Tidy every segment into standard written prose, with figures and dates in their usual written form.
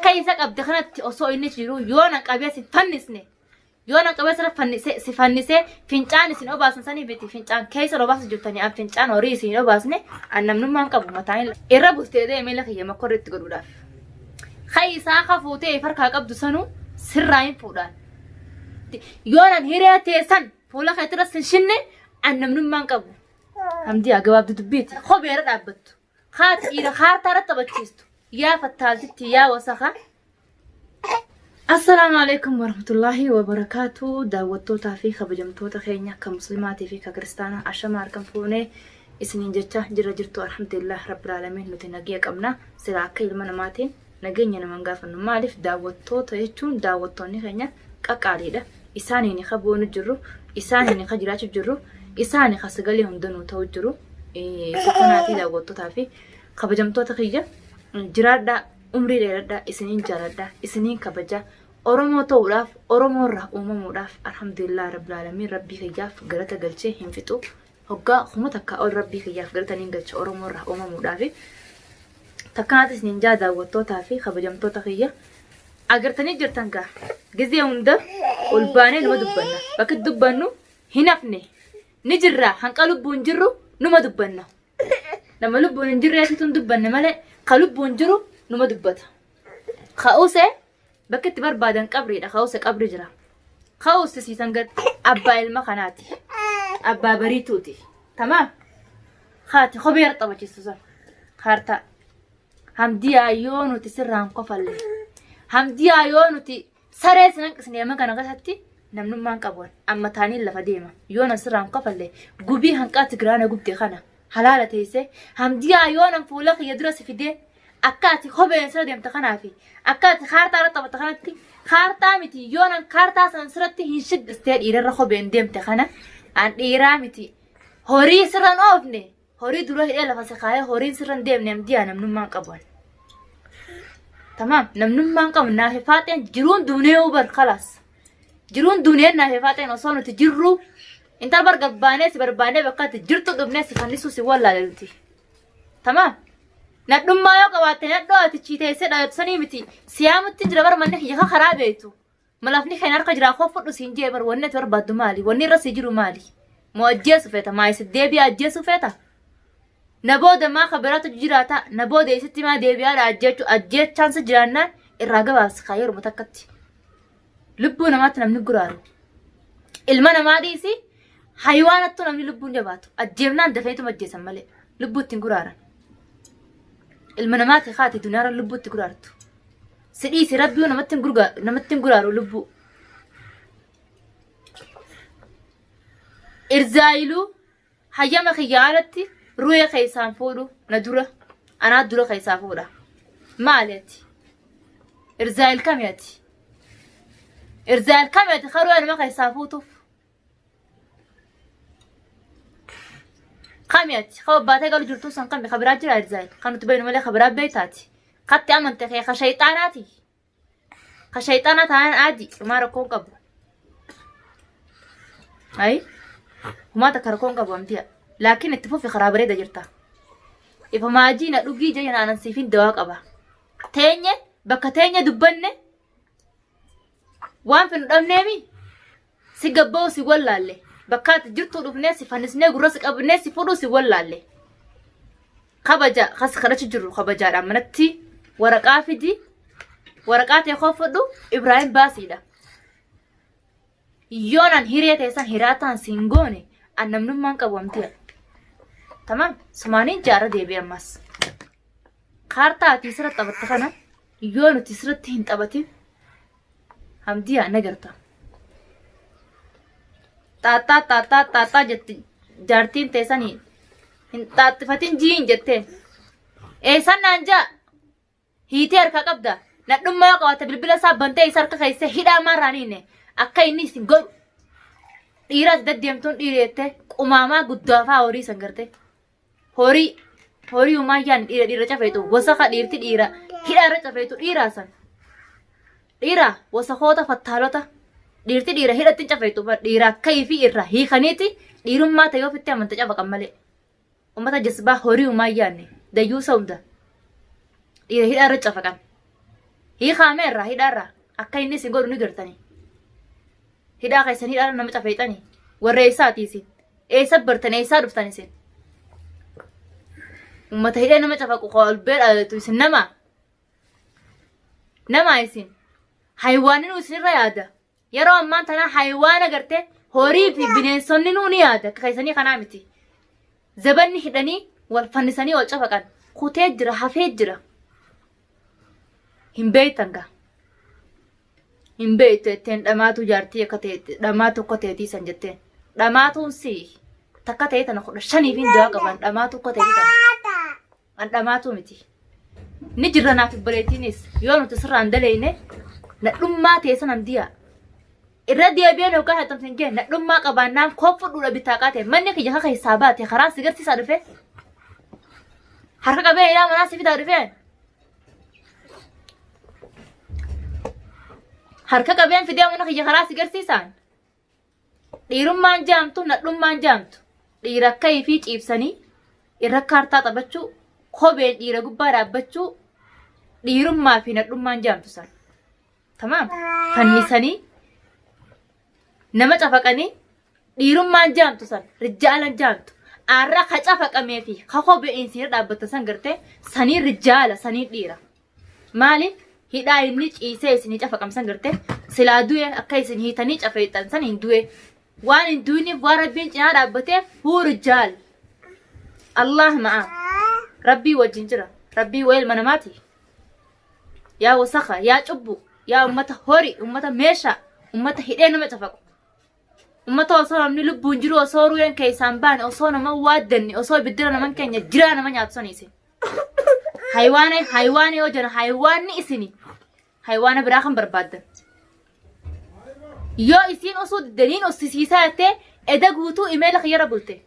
Keessa qabde kanatti osoo inni jiru yoo na qabee si fannisne, yoo na qabee sirra fannise si fannisee, fincaan isin obaasan sanii miti, fincaan keessa obaasu jirtanii, an fincaan horii isin obaasne, an namnummaan qabu mataan irra bultee deemee kiyya makkorri itti godhuudhaaf. Keessaa ka fuutee farkaa qabdu sanuu sirraa hin fuudhaan. Yoo nan hiree teessan fuula keetirra sin shinne, an namnummaan qabu. Hamdii gabaabdu dubbiiti. Kophee irra dhaabbattu. Haati dhiira kaartaa irra taphachiistu. Yaa fattaaltitti, yaa wasaka. Assalaamu alaikum warahmatullaahi wabarakaatu. Daawwattootaa fi kabajamtoota keenya kan muslimaatii fi kan kiristaanaa, ashama harkan fuunee isiniin jecha jira jirtu. Alhamdulillah rabbil aalamiin, nuti nagiya qabna. Sila akka ilma namaatiin nageenya naman gaafannu. Maaliif? Daawwattoota jechuun daawwattoonni keenya qaqqaaliidha. Isaaniin ka boonu jirru, isaaniin ka jiraachuu jirru, isaani ka sagalee hundanuu ta'u jiru. Kanaatii daawwattootaa fi kabajamtoota kiyya, jiraadhaa, umrii dheeradhaa, isiniin jaaladhaa, isiniin kabaja. Oromoo ta'uudhaaf, Oromoo irraa uumamuudhaaf, alhamdulillah rabbil aalamiin, rabbii kiyyaaf galata galchee hin fixu. Hoggaa 1000 ol rabbii kiyyaaf galata niin galcha Oromoo irraa uumamuudhaaf. Takkanaatis isiniin jaa, daawwattootaa fi kabajamtoota kiyya. Agartanii jirtan gaa, gizee hunda ol baanee numa dubbanna. Bakki dubbannu hin hafne, ni jirra. Hanqa lubbuun jirru numa dubbanna. Nama lubbuun hin jirreetitu hin dubbanne malee, ka lubbuun jiru numa dubbata. Ka'use bakki itti barbaadan qabriidha. Ka'use qabri jira. Ka'use siisan gad abbaa ilma kanaati. Abbaa bariituuti. Tamaam. Haati kophee irra taphachiistu san. Kaartaa. Hamdiyaa, yoo nuti sirraan kofalle. Hamdiyaa, yoo nuti saree sin hanqisne, amma kana keessatti namnummaan qabu amma taaniin lafa deema. Yoo nan sirraan kofalle, gubii hanqaa Tigraana gubde kana halaala teessee. Hamdiyaa, yoo nan fuula kiyya dura si fidee akka ati kopheen sirra deemte kanaa fi akka ati kaartaa irra taphatte kanatti, kaartaa miti, yoo nan kaartaa san sirratti hin shiddistee dhiirarra kopheen deemte kana, an dhiiraa miti horii sirran oofne, horii dura hidhee lafa si kaayee horiin sirra hin deemne. Hamdiyaa, namnummaan qabu. Tamaam, namnummaan qabu. Naafi faaxeen jiruun duunee bar kalaas. Jiruun duunee naafi faaxeen osoo nuti jirru intal bar gabbaanee si barbaanee bakka ati jirtu dhufnee si fannisuu si wallaale nuti. Tamaam. Nadhummaa yoo qabaatte, nadhoo ati chiiteessee dhalatu sanii miti. Siyaamutti jira bar, manni kiyya karaa beektu. Malafni kan harka jiraa koo fudhu siin jee bar. Wanni ati barbaaddu maali? Wanni irra si jiru maali? Moo ajjeesu feeta? Maa isin deebi'aa ajjeesu feeta? Na booda maa ka biraatu jiraata? Na booda isitti maa deebi'aadha ajjeechuu? Ajjeechaan si jiraannaan irraa gabaabsi kaa yeruma takkatti. Lubbuu namaatti namni guraaru. Ilma namaa dhiisi, hayiwaanattuu namni lubbuun jabaatu. Ajjeefnaan dafeetuma ajjeesan malee lubbuu ittiin guraaran. Ilma namaati kaati duniyaarra lubbuu itti guraartu. Si dhiisi, rabbii namatti hin guraaru lubbuu. Irzaayiluu hayyama kiyya alatti ru'ee keessaan fuudhu na dura, anaa dura keessaa fuudha. Maali ati? Irzaayil kami ati? Irzaayil kami ati ka ru'ee nama keessaa fuutuuf? Kami ati? Ka obbaatee galu jirtu san kami? Ka biraa jira Irzaayil? Kan nuti beeknu malee ka biraa beektaati? Katti amante kee ka shayxaanaati. Ka shayxaanaa taanaan aadi, dhumaa rakkoon qabu. Ayi, humaa takka rakkoon qabu amtiya. Laakiin itti fufi, karaa bareeda jirta. Ifa maajii na dhugii jaya naanan siifin dawaa qaba. Teenye bakka teenye dubbanne waan finu dhabneemi si gabba'u si wallaalle. Bakka ati jirtuu dhufnee si fannisnee gurra si qabnee si fudhuu si wallaalle. Kabaja kas kadhachu jirru kabajaadhaan manatti waraqaa fidi, waraqaa ta'e koo fudhu, Ibraahim baasiidha. Yoo nan hiree teessan hiraataan siin goone, an namnummaan qabu amtiya. Tamaam, sumaaniin jaarra deebi'e ammas. Kaartaa ati sirra taphatte kana yoo nuti sirratti hin taphatin, Hamdiyaa, nagarta. Xaaxxaa xaaxxaa xaaxxaa jetti jaartiin teessanii hin xaaxxifatin jiin jetteen. Eessan naan jaa hiitee harkaa qabda. Nadhummaa yoo qabaatte bilbila isaa bantee isa harka keessee hidhaa maarraan hiine akka inni isin godhu. Dhiiraas deddeemtuun dhiira jettee qumaamaa guddaafaa horii san gartee. Horii horii uumaa yaan dhiira dhiira cafeetu wasaka, dhiirti dhiira hidhaa irra cafeetu dhiiraa san. Dhiira wasakoota fattaalota, dhiirti dhiira hidhatti hin cafeetu, dhiira akka ifii irraa hiikaniiti dhiirummaa ta'e ofitti amante cafaqan malee. Ummata jasbaa horii uumaa yaanne dayyuusa hunda dhiira hidhaa irra cafaqan. Hiikaamee irraa hidhaarraa akka inni isin godhu ni gartanii. Hidhaa keessan hidhaa nama cafeexanii. Warra eessaati isin? Eessa bartan eessaa dhuftan isin? Uummata hidhee nama cafaqu kolbee dhalatu isin nama. Nama isin. Haywaanni nu isinirra yaada. Yeroo ammaan tanaa haywaana gartee horii fi bineensonni nuu ni yaada. Akka keessanii kanaa miti. Zabanni hidhanii wal fannisanii wal cafaqan. Kutee jira hafee jira. Hin beektan gaa. Hin beektu jetteen dhamaatuu jaartii akka ta'e dhamaatu akka ta'eetii san jetteen. Dhamaatuun si takka ta'e tana 15f hin du'aa qaban dhamaatu akka ta'eetii tana. An dhamaatuu miti. Ni jirra naaf obboleettiinis yoo nuti sirraan daleeyne nadhummaa ta'e sanan diyaa. Irra deebi'een hoggaa haxamte hin jee nadhummaa qabaannaan koo fudhuudha bitaa qaate manni kiyya kaka keessaa baate karaa si garsiisaa dhufe. Harka qabee ilaa manaa si fidaa dhufeen. Harka qabeen fidee mana kiyya karaa si garsiisaan. Dhiirummaan jaamtu nadhummaan jaamtu. Dhiira akka ifii ciibsanii irra kaartaa taphachuu kopheen dhiira gubbaa dhaabbachuu dhiirummaa fi nadhummaan jaamtu san. Tamaam. Fannisanii nama cafaqanii dhiirummaan jaamtu san rijaalan jaamtu. Arra ka cafaqamee fi ka kopheen isin dhaabbatan san gartee sanii rijaala sanii dhiira. Maaliif hidhaa inni ciisee isinii cafaqamsan gartee silaa du'e akka isin hiitanii cafeexan san hin du'e. Waan hin du'iniif waan rabbiin cinaa dhaabbateef huu rijaal. Allah ma'a. Rabbii wajjin jira. Rabbii waa ilma namaati. Yaa wasakha, yaa cubbu, yaa ummata hori, ummata meeshaa, ummata hidhee nama cafaqu. Ummata osoo namni lubbuun jiru osoo ruuyan keessaan baane osoo nama waaddanne osoo ibiddira naman keenya jiraa nama nyaatu sani isin. Haywaana haywaana yoo jenna haywaanni isini haywaana biraa kan barbaaddan. Yoo isiin osoo diddaniin ussisiisaa jettee eda guutuu imeela kiyyarra bulte.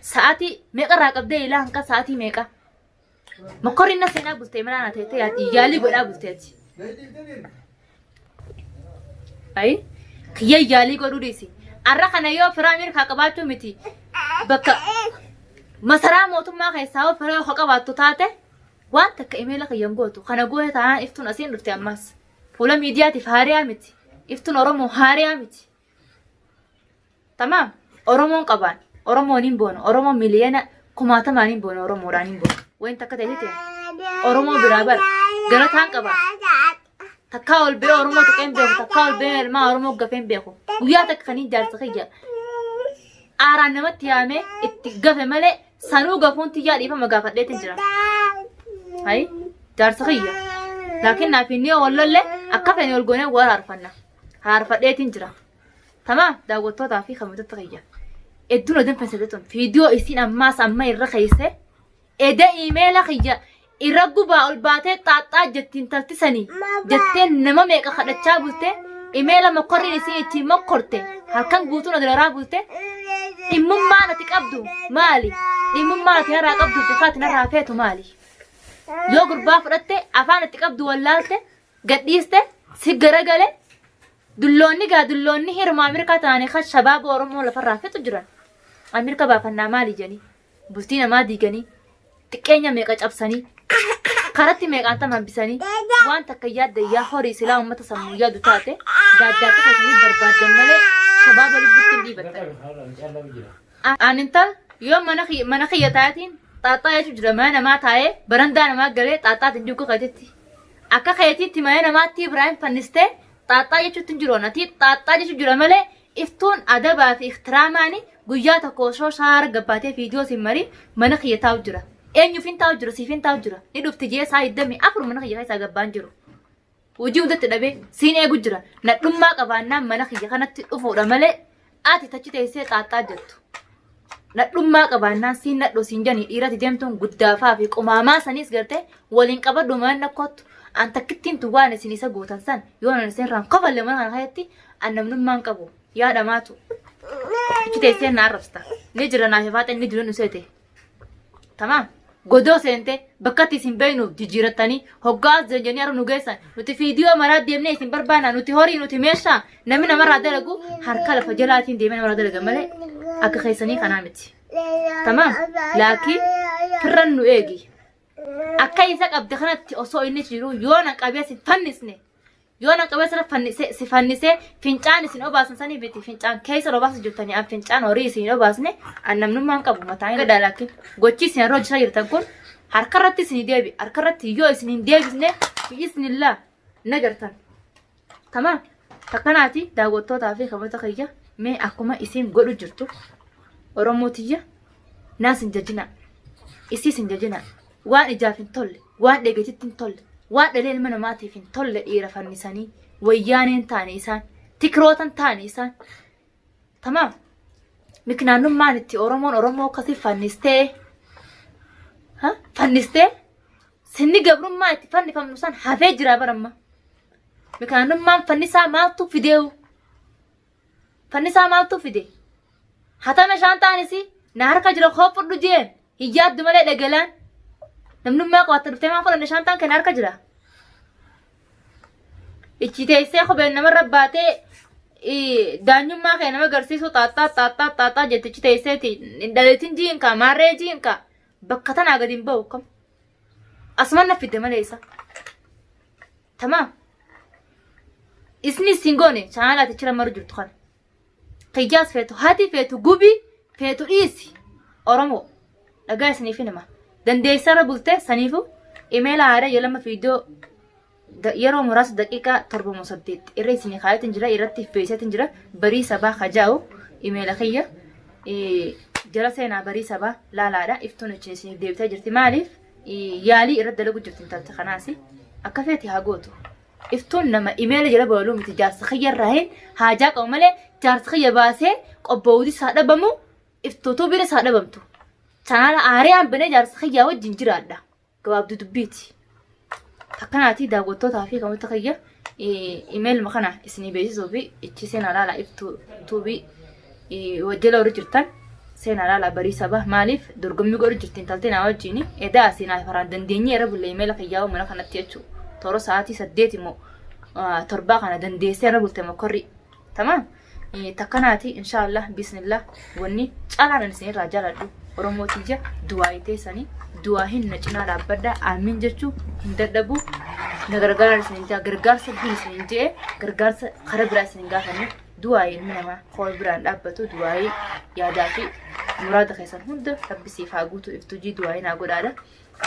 Sa'aatii meeqa irraa qabdee ilaa hanqa sa'aatii meeqa? Mokorri na seenaa bulte imeela na teettee yaalii godhaa bulteeti. Ayi kiyya yaalii godhuu dhiisi. Arra kana yoo firaa Ameerikaa qabaachuu miti bakka masaraa mootummaa keessaa yoo firaa yoo qabaattu taate waan takka imeela kiyyan gootu. Kana goote taanaan iftuun asiin dhufte ammas. Fuula miidiyaatiif haariyaa miti. Iftuun Oromoo haariyaa miti. Tamaam Oromoon qabaan Oromoon hin boonu Oromoon miliyoona kumaatamaan hin boonu Oromoodhaan hin boonu. Wayin takka ta'e ta'e Oromoo biraa bara galataan qaba. Takkaa ol ba'ee Oromoo tuqee hin beeku takkaa ol ba'ee ilmaa Oromoo gafee hin beeku. Guyyaa takka kan hin jaarsa kiyya. Aaraan namatti yaamee itti gafe malee sanuu gafuun tiyyaa dhiifama gaafadheetiin jira. Hayi jaarsa kiyya. Laakiin naaf inni yoo wal lolle akka feene ol goonee wal haarfanna. Haarfadheetiin jira. Tamaam daawwattootaa fi kabajamtoota kiyya. Hedduun odeeffannoo fayyadamtoon viidiyoo isiin ammaas amma irra keesse eda iimeela kiyya irra gubaa ol baatee xaaxxaa jetti intalti sanii jettee nama meeqa kadhachaa bulte imeela mokkorriin isiin ittiin mokkorte halkan guutuun odolaraa bulte dhimmummaan ati qabdu maali? Dhimmummaan ati narraa qabdu fi kaati narraa feetu maali? Yoo gurbaa fudhatte afaan itti qabdu wallaalte gadhiiste si garagale Dulloonni gaa dulloonni heeruma Ameerikaa ta'anii kan shabaaba Oromoo lafarraa fixu jiran. Ameerika baafannaa maali jedhanii bultii namaa diiganii xiqqeenya meeqa cabsanii karatti meeqaan tam hambisanii waan takka yaadda yaa horii silaa uummata sammuu yaadu taate gaaddaatti keessanii barbaaddan malee shabaaba lubbutti hin dhiibattan. An intal yoo mana kiyya mana kiyya taatiin xaaxxaa jechuun jira mana namaa taa'ee barandaa namaa galee xaaxxaatiin jiru keetitti. Akka keetiitti mana namaatti Ibraahim fannistee xaaxxaa jechuutti hin jiru ati xaaxxaa jechuun jira malee iftuun adabaa fi ihtiraamaani guyyaa tokko osoo shaara gabbaatee viidiyoo siin marii mana kiyya taa'u jira. Eenyuuf hin taa'u jira siif hin taa'u jira. Ni dhufti jee saa 24 mana kiyya keessaa gabbaan jiru. Hojii hundatti dhabee siin eegu jira. Nadhummaa qabaannaan mana kiyya kanatti dhufuudha malee ati tachi teessee xaaxxaa jettu. Nadhummaa qabaannaan siin nadhoo siin janii dhiirati deemtuun guddaafaa fi qumaamaa saniis gartee waliin qabadhu mana nakkottu. An takkittiin tun waan isin isa gootan san yoo nan isin irraan kofalle mana kana keessatti an namnummaan qabu yaa dhamaatu. Achi teessee na arrabsita. Ni jira naaf ifaaxeen ni jira nu seete. Tamaam. Godoo seente bakkatti isin beeknu jijjiirattanii hoggaa as jenjanii har'a nu geessan nuti fiidiyoo maraa deemnee isin barbaanna nuti horii nuti meeshaa namni namarraa dalagu harka lafa jalaatiin deemee namarraa dalaga malee akka keessanii kanaa miti. Tamaam. Laakiin firran nu eegi. Akka isa qabde kanatti osoo inni jiru yoo na qabee si fannisne yoo na qabee sirra fannise si fannisee fincaan isin obaasan sanii miti fincaan keessa obaasa jirtanii an fincaan horii isin hin obaasne an namnummaan qabu mataa hin gadhaa laakiin gochi isin irra hojjetaa jirtan kun harka irratti isin deebi harka irratti yoo isin hin deebisne bi'iznillaa na gartan. Tamaam takkanaati daawwattootaa fi kabajata kiyya mee akkuma isin godhu jirtu Oromoo tiyya naas hin jajinaa isiis hin jajinaa waan ijaaf hin tolle waan dheegetitti hin tolle waan dhalee ilma namaatiif hin tolle dhiira fannisanii wayyaaneen taane isaan tikrootan taane isaan tamaam miknaannummaan itti Oromoon Oromoo akkasii fannistee ha fannistee Sinni gabrummaa itti fannifamnu san hafee jira baramma. Mikaanummaan fannisaa maaltu fideewu? Fannisaa maaltu fide? Hatame shaantaanis na harka jira koo fudhu jeen hin yaaddu malee dhagalaan. Namnummaa qabaatte dhuftee maa fudhanne shaantaan kee na harka jira. Ichi teessee kopheen namarra baatee daanyummaa kee nama agarsiisuu xaaxxaa xaaxxaa xaaxxaa jetti ichi teesseeti dhaleetiin jiinka maarree jiinka Bakka tanaa gadi hin bahu kam. Asuman na fidde malee isa. Tamaam. Isni isin goone chaanaala ati achirra maru jirtu kana. Kiyyaas feetu hati feetu gubi feetu dhiisi. Oromoo dhagaa isiniif hin hima. Dandeessarra bultee saniifu imeela haaraa yoo lama viidiyoo yeroo muraasa daqiiqaa 7 moo 8 irra isinii kaayatiin jira irratti beeksisatiin jira barii sabaa kajaa'u imeela kiyya jala seenaa barii sabaa laalaadha iftuun achi isiniif deebitee jirti maaliif yaalii irratti dalagu jirti intalti kanaas akka feeti haa gootu iftuun nama imeela jala booluu miti jaarsa kiyya irraa hin haajaa qabu malee jaarsa kiyya baasee qobboowutis haa dhabamu iftuutuu biras haa dhabamtu chaanaala aariyaan banee jaarsa kiyyaa wajjin jiraadha. Gabaabduu dubbiiti. Akkanaati daawwattootaa fi kamoota kiyya imeeluma kana isinii beeksisuu fi ichi seenaa laala iftuu tuubii wajjala warri jirtan seenaa laala barii saba maaliif dorgommii godhu jirti intalti naa wajjin edaa asii naa faraan dandeenyee irra bulle imeela kiyyaa mana kanatti jechuu toora sa'aatii 8 immoo torbaa kana dandeessee irra bulte mokorri tamaam. Takkanaati inshaallah bismillah wanni caalaan ani isinirraa jaaladhu Oromoo tiyya du'aayii teessanii du'aahin na cinaa dhaabbadha aamin jechuu hin dadhabu na gargaaraan isin jaa gargaarsa biyya isin je'e gargaarsa kara biraa isin hin gaafanne du'aayii ilmi namaa kowa biraan dhaabbatu du'aayii yaadaa fi muraada keessan hunda rabbi siif haa guutu iftujii du'aayii naa godhaadha.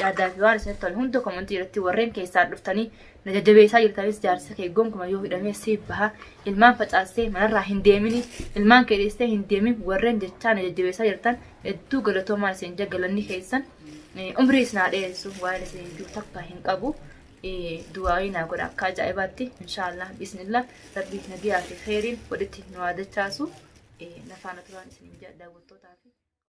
Yaadaa fi waan isinitti tole hunda komantii irratti warreen keessaan dhuftanii na jajjabeessaa jirtanis jaarsa kee gonkuma yoo hidhamee siif baha ilmaan facaastee manarraa hin deemini ilmaan kee dhiistee hin deemin warreen jechaa na jajjabeessaa jirtan hedduu galatoomaa isin jagalanni keessan umrii isin haa dheeressu waan isin jiru takka hin qabu du'aayii naa godha akka ajaa'ibaatti inshaallah bismillah rabbi nagiyaa fi kheeriin walitti nu haa dachaasu nafaana turaan isin jaa daawwattootaa fi.